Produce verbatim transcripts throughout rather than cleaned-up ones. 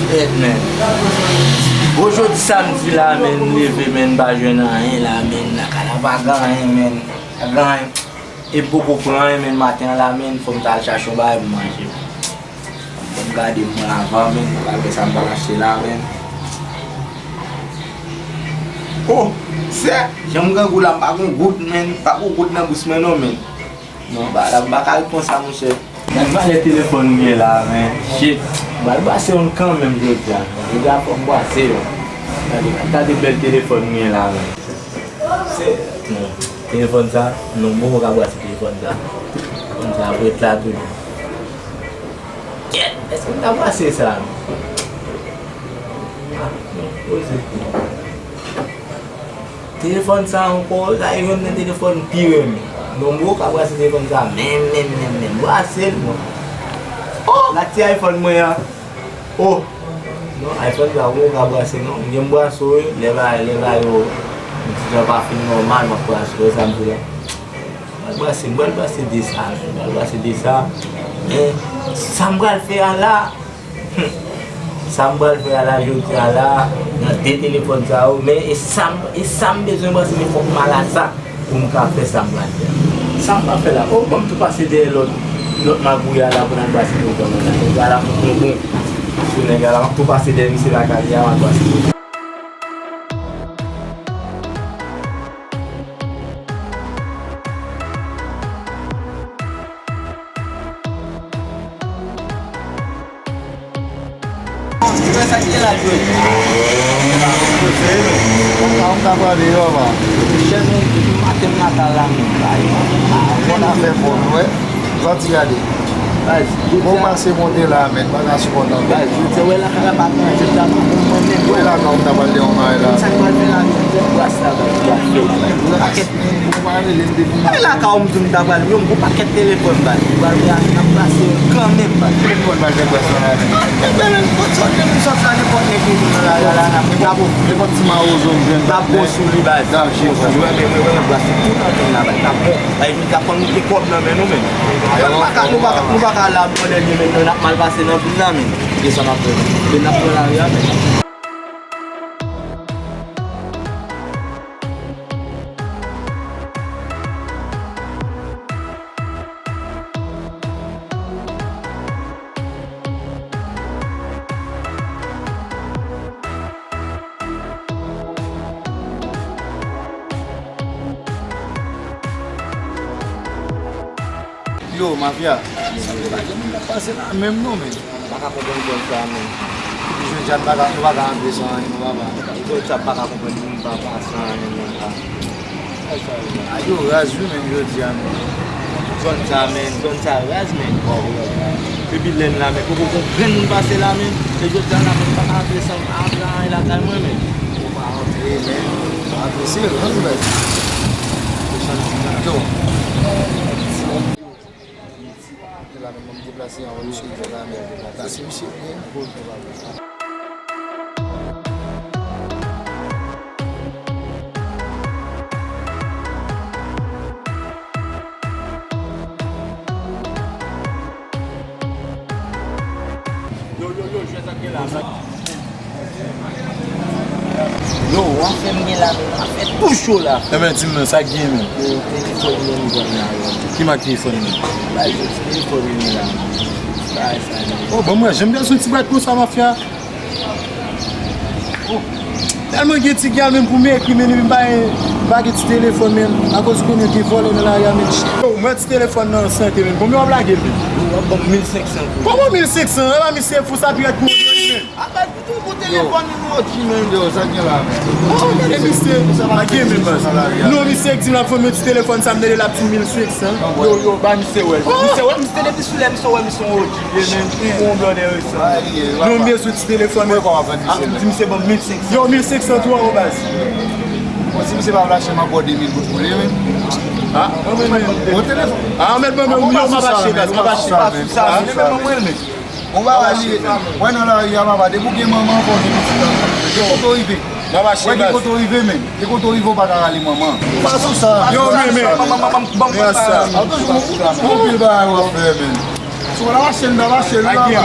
Shit, man. Bon, jodi samdi la, man, m leve, man, m pa jwenn anyen la, man. Lakay la pa gen anyen, man. Pa gen anyen. E m poko pran anyen, man, maten an la, man, fò m t al chache yon bagay pou manje. Fò m gade mwen avan, man, pou m al wè sa m pral achte la, man. Oh, sè, jan m grangou la, m pa gon goud, man. Pa gon goud nan bous mwen, non, man. Non, ba, la, m pa ka ret konsa, monchè. Gad valè telefòn m gen la, man. Shit. M pral brase youn kanmenm jodi a. Jodi a fò m brase youn. Gade, gade bèl telefòn m gen la, man. Se, non. Telefòn sa, non, m poko ka brase telefòn sa. Telefòn sa ap ret la toujou. Kèt, èske m ta brase sa? Ah, non, poze. Telefòn sa ankò, sa e youn nan telefòn m pi renmen. Non, m poko ka brase telefòn sa, menm, menm, menm, menm. Brase l, non. Oh, gad ti iPhone mwen an. Oh, non, iPhone sa, m poko ka brase, non. M gen m brase w, wi. Lè bagay, lè bagay yo, yon ti jan pa fin nòmal, m ap brase w, sa m di la. M pral brase, m pral brase de sa, men, m pral brase de sa. Men, sa m pral fè a la, hmm, sa m pral fè a la, jodi a la, nan de telefòn sa yo, men e sa m, e sa m bezwen brase, men fòk m al a sa pou m ka fè sa m pral fè a. Sa m pral fè la, oh, ban m tou pase dèyè lòt, lòt magouy a la pou n al brase telefòn nan la. Nèg a la, m bon, bon. Sou nèg a la, m ap tou pase dèyè misye lakay li a, m al brase telefòn. Sa ki te la jwe? Ou ka, ou ka pale, yo, va. Chèn, depi maten m nan kay la, men. Bon afè bon, wè. Sòti gade. Baz, jodi a. Bon pase monte la, men, pa ka sipòte ankò. Baz, jodi a, wè lakay la pa gen, jodi a pa bon mwen menm. Wè lakay ou ta pral de yon bagay la. Sa k pral fè la, jodi a, bras la, baz, baz, fè. Yon pakèt moun, bon, pa rele m depi maten. Wè lakay ou m di w m ta pral, yo, m gon pakèt telefòn, baz. M pral, m ap pase yo kanmenm, baz. Telefòn, baz, fè bras la, men. Baz, men, men, kot sòt, men, sòt la, nenpòt nèg ki vin nan lari a la, n ap, n ap, nenpòt ti mawozo m jwenn, n ap bon sou li, baz. N ap bon sou li, wè, men, men, men, baz, se tout antenn la, baz, n ap bon. Ay, jodi a fò nou gen kòb nan men nou, men. Nou pa ka, nou pa ka, nou pa ka la, bon, dènye, men, nou, n ap mal pase nan vil la, men. Gen sa n ap fè. Men n ap pran lari a, men. Yo, mafya, sa vle pa gen moun k ap pase la menm non, men. M pa ka konprann zòn sa a menm. Epi jodi a, nou pa ka, nou pa ka antre san anyen non, papa. Zòn sa a, m pa ka konprann moun pa pase anyen non, pa. A yo raz wi menm jodi a menm. Zòn sa, men, zòn sa raz, men. Epi lè n la, men, poko gon grenn moun pase la, men. E jodi a la, men, m pa ka antre san antre anyen lakay mwen, men. Ou pa antre, men. Pa antre, se raz, men. Yo. Yo la, men, mwen deplase an, wè misye rive la, men. Sa se misye, men. Yo, yo, yo, jwèt ap gen la. Yo, afè m gen la, men, afè tou cho la. Ebyen, di m non, sa k gen, men? Yo, telefòn mwen m jwenn la, yo. Ki mak telefòn, men? Bay yo, se telefòn mwen la. Bay sa, men. Oh, ban m wè, jan m te sou ti bwat konsa, mafya. Oh, tèlman gen ti gyal menm pou m ekri, men m pa, m pa gen ti telefòn, men akoz konnen gen vòlè nan lari a, men. Yo, mwen ti telefòn nan sante, men. Konbyen w ap lage l, men? Yo, w ap ban m mil senk san pou li. Kòman mil senk san? E pa misye fou, sa pi rèd kou yo, men. A, baz, ou gon telefòn, nou O G, men. Yo, sa gen la, men. Oh, gade misye. Sa pa gen, men, baz. Non, misye k di m l ap vann mwen ti telefòn sa, m tande l ap di mil senk san. Yo, yo, ba misye wè. Misye wè, misye depi sou lè misye wè misye yon O G. Ye, men, ou yon blòdè resan. Non, m bezwen ti telefòn, men. Di misye ban m mil senk san. Yo, mil senk san tou an, baz. Bon, si misye pa vle achte, m ap ba w de mil goud pou li, men. Ah, mwen, mwen, mwen. Bon telefòn. Ah, mèt ban m, m ap achte, baz, m ap achte. Bon bagay li ye, men. Wè nan lari a, papa, depi w gen manman, fò w gen pitit la. Gen kote w rive. Wè gen kote w rive, men. Gen kote w rive, w pa ka rale manman. Pa sou sa. Yo, men, men. Anpil bagay w ap fè, men. Si w pa mache, m ta mache, wi, papa.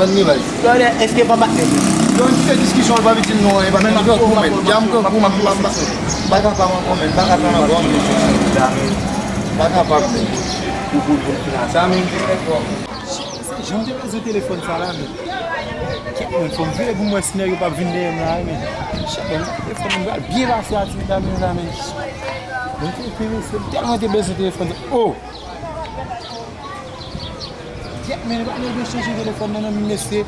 vann li, baz. Brother, èske pa patnè m? Yo, n kite diskisyon an, pa vin di m non, e pa men m grangou, men. Dja m grangou, men m pa, m pa, m pa kapab ankò, men m pa kapab ankò, men. M pa kapab, men. Pou, pou, pou, pou sa, men. Shit, se jan m te bezwen telefòn sa la, men. Kèt, men, fò m vire pou m wè si nèg yo p ap vin dèyè m la, men. Shit, men, telefòn m pral byen pase a ti medam yo la, men. Mwen te enterese, m tèlman te bezwen telefòn sa. Oh! Kèt, men, pa nèg yo chanje telefòn nan, nan men mesye.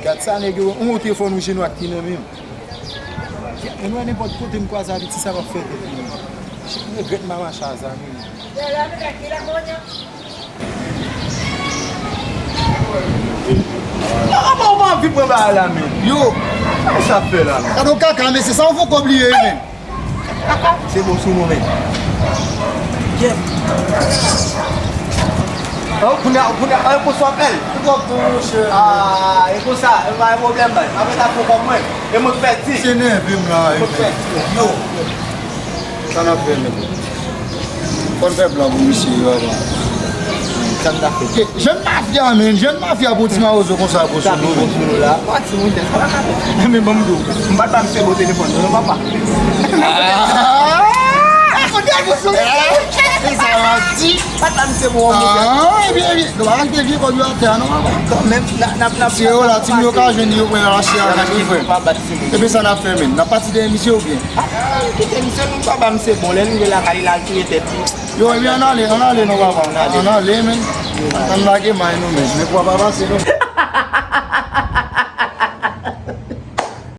Gad sa, nèg yo, yon telefòn wouje nwa ki nan men m. Kèt, men, wè nenpòt kote m kwaze avèk ti sa p ap fè tèt mwen. Shit, m regrèt m pa mache a zam, men. Yo, kòman ou pa anvi pran bagay la, men? Yo! Sa sa fè la, men? Gade yon kaka, mesye, sa yon fouko bliye, wi, men. Kaka? Se bon sou nou, men. Jeff! Oh, kounye a, kounye a, oh, e konsa w ap fè l? Fouko tou, monchè. Ah, e konsa, e pa gen pwoblèm, baz. Apre sa, fouko mwen. E mwen k pèdi. Se nève m la, wi, men. Mwen k pèdi. Yo! Sa n ap fè, men? Fò n fè plan pou misye, yo, papa. Sa n ta fè? Jèn mafya, men, jèn mafya pou ti mawozo konsa, pou sou nou, men. Pati moun tèt. Men ban m di w, m pa t ba misye bon telefòn, non, papa. Ah! Fò n fè bon sou misye. E sa w ap di? M pa t ba misye bon, bon. Ah, ebyen, ebyen, nou pa kite vye kòb yo atè a, non, papa. Kanmenm, n ap, n ap, n ap. Si yo la, timoun yo ka jwenn li, yo pran yo achte avèk li, frè. Epi sa n ap fè, men? N ap pati dèyè misye oubyen? Ah, kite misye, nou pa ba misye bon, lè n rive lakay li, l al touye tèt li. Yo, ebyen, ann ale, ann ale non, papa. Ann ale, men. Ann lage may nou, men. Men pwa pa pase, non.